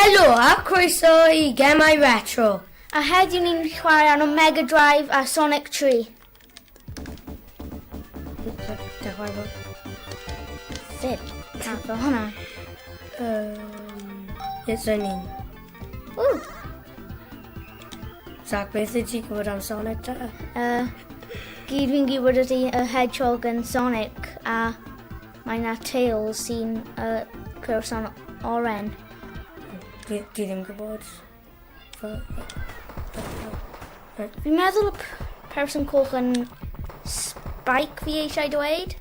Helo a croeso i Gemau Retro. A heddiw ni'n chwarae arno Mega Drive a Sonic 3. Dechrau fo. Sut? Nath o hwnna. It's a ni'n. Ww. Zach, beth ydy ti'n gwybod am Sonic ta? Gyd fi'n gwybod ydy y Hedgehog yn Sonic a mae yna Tails sy'n person oren. Dwi, dwi ddim gwybod. Fi'n meddwl y person coch yn Spike fi eisiau dweud.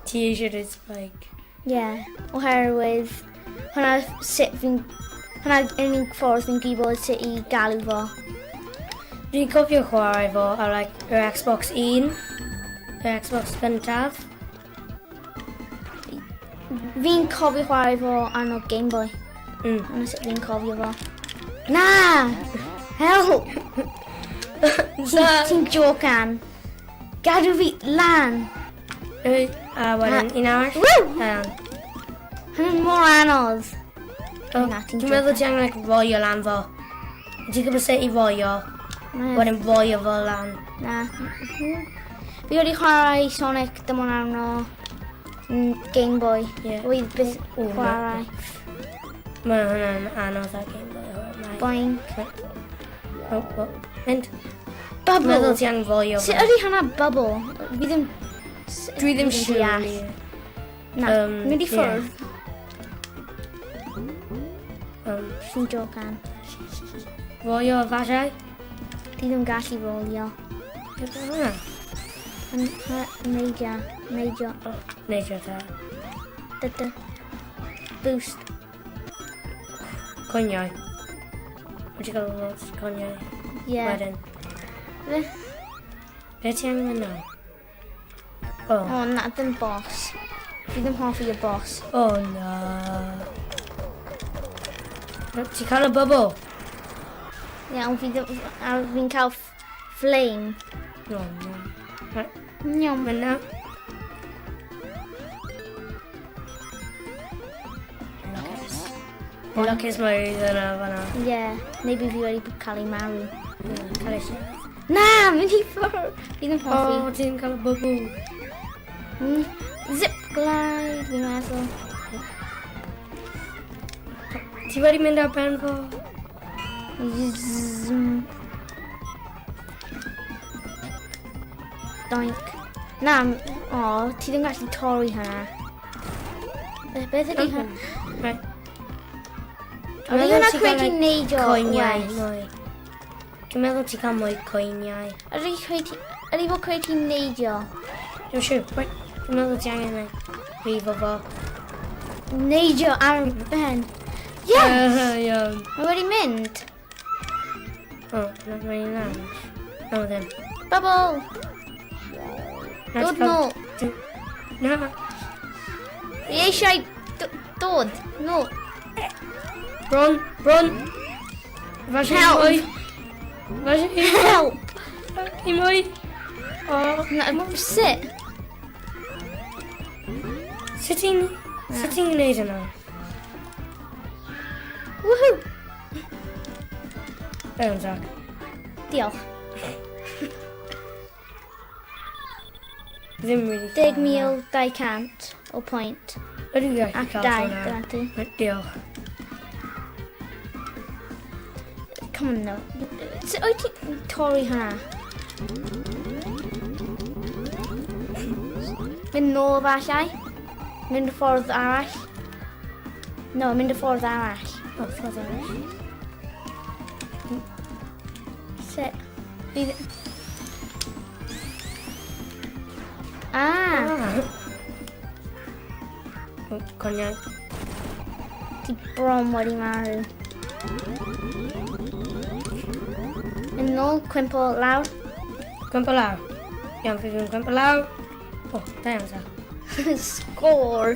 Ti eisiau dweud Spike? Ie, yeah, oherwydd hwnna sut fi'n... Hwnna'r unig ffordd fi'n gwybod sut i galw fo. Dwi'n cofio chwarae fo ar like, yr Xbox 1, yr Xbox gyntaf. Fi'n cofio chwarae fo arno Game Boy. Hwnna sut fi'n cofio fo. Na! Help! Ti'n jocan. Gadw fi lan. A wedyn, un arall. Woo! Hwnnw'n mor anodd. Oh, Na, ti'n Dwi'n meddwl ti angen like, roio lan fo. Ti'n gwybod sut i roio? Wedyn roio fo lan. Na. Fi wedi chwarae Sonic dim ond arno Game Boy. Ie. Wy byth Ww, na. chwarae. Mae hwnna'n anodd ar Game Boy. Boink. Oh, oh, mynd. Bubble. Dwi'n meddwl ti angen roio Sut fo. ydy hwnna bubble? Fi ddim... Dwi ddim siŵr. deall. Na, mynd i ie. ffwrdd. Ti'n jocan. Roio falle? Ti ddim gallu rolio. Beth yw hwnna? Neidio. Neidio. Neidio ta. Dydy. Boost. Coniau. Wyt ti'n cael lot o coniau? Ie. Wedyn. Fe? Be ti angen mynd nawr? Oh. O, na, ddim boss. Fi ddim hoffi y boss. Oh, na. Ti'n cael y bubble? Ie, ond fi ddim... A fi'n cael flame. No, no. Right, Iawn. mynd nawr. Lwcus. Lwcus mae yna fan'na. Ie, maybe fi wedi cael ei marw. Ie, Cael ei siarad. Na, mynd i ffwrdd. Fi ddim hoffi. Oh, ti'n cael y bubble. Zip glide, fi'n meddwl. Ti wedi mynd ar ben fo? Zoom. Doink. Na, o, ti ddim gallu torri hwnna. Beth ydy hwnna? Right. Ydy hwnna credu neidio Coiniau well? mwy. Dwi'n meddwl ti'n cael mwy coiniau. Ydy credu, ydy fod credu neidio? Dwi'n siŵr. Wait, Dwi'n meddwl ti angen like, rifo fo. Neidio ar ben. Yes! Iawn. Mae wedi mynd. O, na, mae'n lan. No, ddim. Bubble! Na, Dod ti'n cael- nôl. Na. Fi eisiau dod. Nôl. Run, run. Falle i Help. mwy. Falle i mwy. Help! I mwy. O, Na, sut? sut ti'n... Sut ti'n gwneud yna? Woohoo! Iawn, Zach. Diolch. Ddim really. 10,200 o pwynt. Ydw i'n gallu Ac cael dau, hwnna? dyna ti. Right, Diolch. Come on now. Sut wyt ti'n torri hwnna? Mynd nôl efallai? Mynd y ffordd arall? No, mynd y ffordd arall. O, ffordd arall. Sut? Fi... Ah, Ah. O, coniau. ti bron wedi marw. Mynd nôl, cwympo lawr. Cwympo lawr. Iawn, fi fi'n cwympo lawr. O, da iawn, Zach. Score!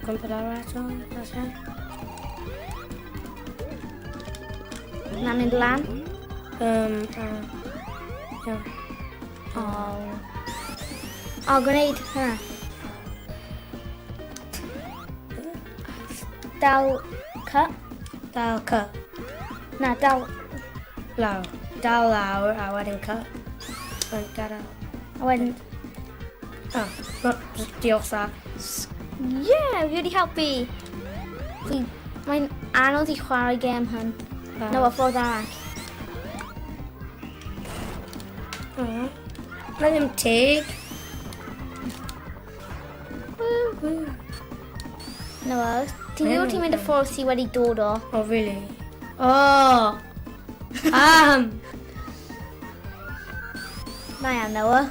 Cwympo lawr eto, falle. Na mynd lan. Iawn. Oh. O, gwneud hwnna. Dal C. Dal C. Na, dal... Lawr. Dal lawr a wedyn C. Reit, gadael. A wedyn... Oh, diolch sa. Yeah, fi wedi helpu. Fi... Mae'n anodd i chwarae gêm hwn. No, y ffordd arall. Mae ddim teg. No, ti'n gwybod ti'n mynd y ffordd sydd wedi dod o? Oh, really? Oh! Um! Na iawn, Noah.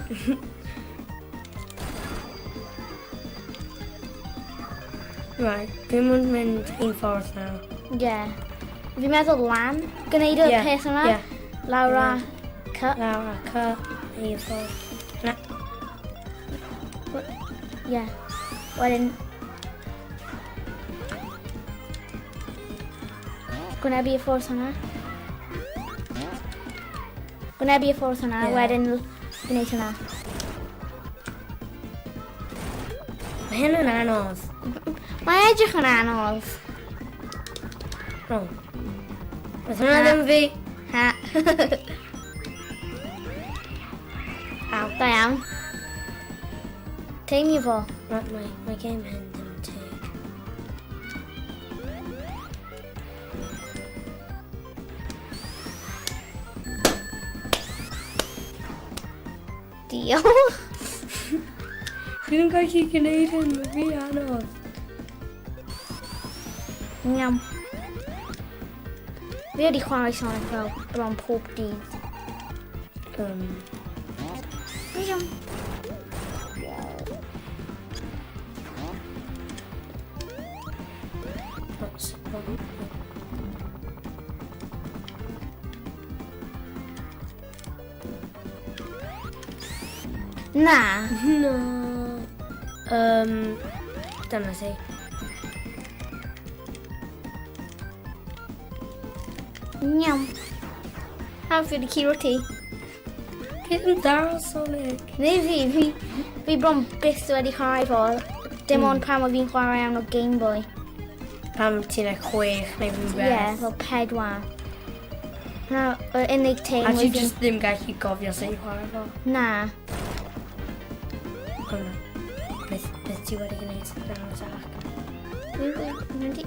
Right, dwi'n mynd mynd un ffordd nawr. Yeah. Fi'n meddwl lan, gwneud y peth yma. Yeah. Lawr a C. Lawr a C, un ffordd. Na. Yeah. Wedyn... Gwynebu y ffordd hwnna. Gwynebu y ffordd hwnna, wedyn gwneud hwnna. Mae hyn yn anodd. Mae edrych yn anodd. Oh. Roedd hwnna ddim fi. Ha. Aw. Da iawn. Teimio fo. Right, mae game hyn ddim teg. Diolch. Fi ddim gallu gwneud hyn, mae fi anodd. Iawn. Fi wedi chwarae Sonic fel bron pob dydd. Iawn. Na. No. Dyna ti. Iawn. A fi wedi curo ti. Fi ddim dal Sonic. Neu fi bron byth wedi chwarae fo. Dim ond pan oedd fi'n chwarae am o Game Boy. Pam ti'n like 6 neu rhywbeth. Ie, yeah, fel 4. Na, yr unig teim A ti jyst ddim gallu gofio sut i chwarae fo? Na. O na. Beth ti wedi gwneud nawr, Zach? Mynd i...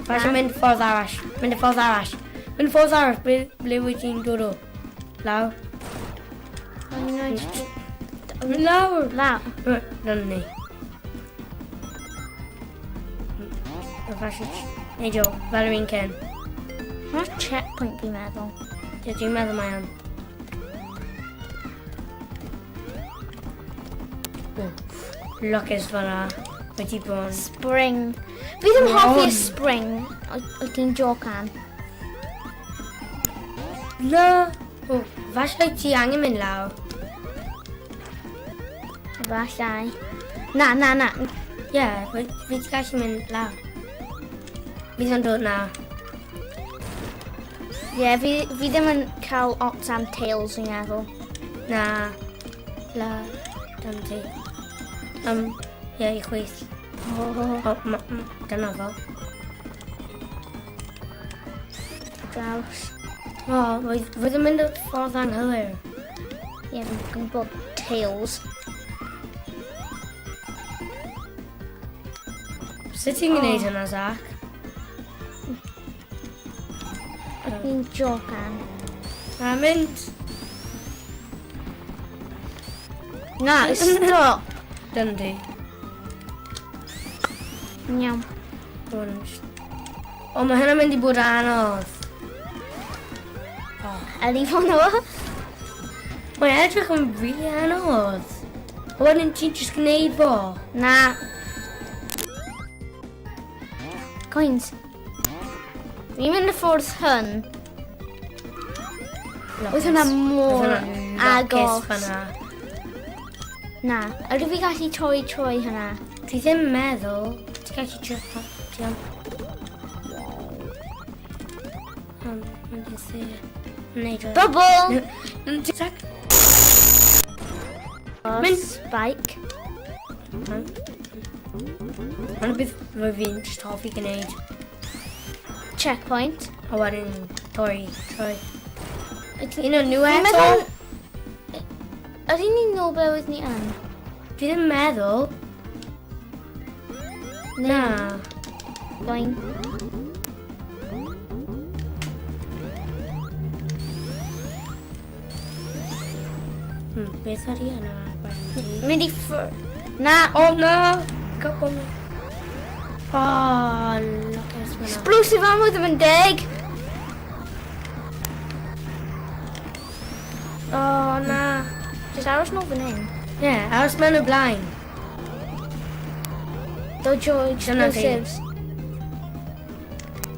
Falle mynd ffordd arall. Mynd y ffordd arall. Mynd y ffordd arall. Ble wyt ti'n dod o? Lawr. Mynd lawr. Lawr. Dyna ni. Falle... Neidio, fel yr un cyn. Hwna'r checkpoint fi'n meddwl. Ie, dwi'n meddwl mae o'n. Lwcus fan'na. Wedi bod. Spring. Fi ddim hoffi y spring. Wyt ti'n jocan? Na. O, falle ti angen mynd lawr. Falle. Na, na, na. Ie, yeah, fi ti gallu mynd lawr. Fi ddim yn dod nawr. Ie, yeah, fi ddim yn cael ots am Tails, fi'n meddwl. Na. La. Dyna ti. Ie, i chwith. O, dyna fo. Draws. O, roedd yn mynd y ffordd anghywir. Ie, fi'n gwybod Tails. Sut ti'n gwneud hynna, Zach? Fi'n jocan. Na, mynd. Na, stop. Dyna ti. Iawn. O, mae hynna'n mynd i bod anodd. Ydy fo nhw? Mae'n edrych yn rili anodd. A wedyn ti'n jyst gwneud fo. Na. Coins. Fi'n mynd y ffordd hyn. Oedd hwnna mor agos. Fan'na. Na. Ydw fi gallu troi trwy hynna? Fi ddim meddwl. Ti'n gallu trio... Ti am... Mae'n jyst... Neud o. Bubble! Zac. Mynd. Spike. Mae'n beth rwy fi'n just hoffi gwneud. Checkpoint. A wedyn torri, troi. Un o'n nhw eto. Ydy ni'n nôl ble oedd ni yn? Dwi ddim yn meddwl. Na. Boing. Beth ydy yna? Mynd i ffwr... Na! O, na! Go, go. O, lwcus fyna. Explosive ammo ddim yn deg! O, na. Just aros nôl fan hyn. Ie, yeah, aros mewn y blaen. Dodge o Dyna ti. explosives.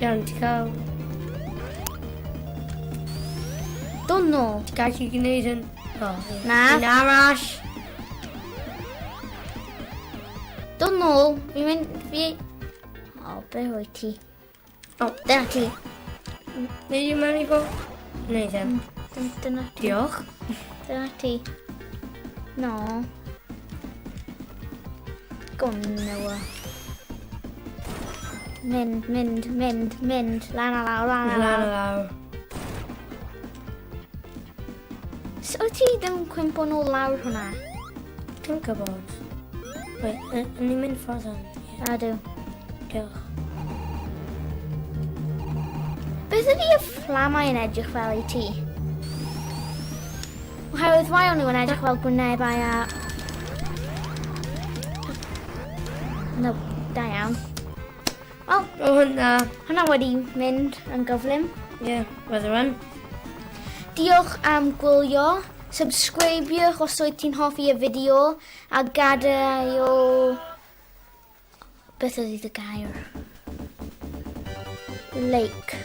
Iawn, ti cael... Don't know. Ti gallu gwneud yn... O, ie. Na. Un arall. Don't know. Fi'n mynd... Fi... O, be wyt ti? O. Dyna ti. Neu di mewn i fo? Neu ddim. Dyna ti. Diolch. Dyna ti. No. Go on, Noah. Mynd, mynd, mynd, mynd. Lan a lawr, lan a Lan a lawr. lawr. So wyt ti ddim yn cwympo nôl lawr hwnna? Dwi'n gwybod. Wait, yn ni'n mynd ffordd hwn? Ie, Ydw. diolch. Beth ydy y fflamau yn edrych fel i ti? Oherwydd rhai o'n nhw yn edrych fel gwynebau a... No, da iawn. Wel, O, hwnna. hwnna wedi mynd yn gyflym. Ie, yeah, weather yn. Diolch am gwylio. Subscribiwch os wyt ti'n hoffi y fideo a gadael... Beth ydy dy gair? Like.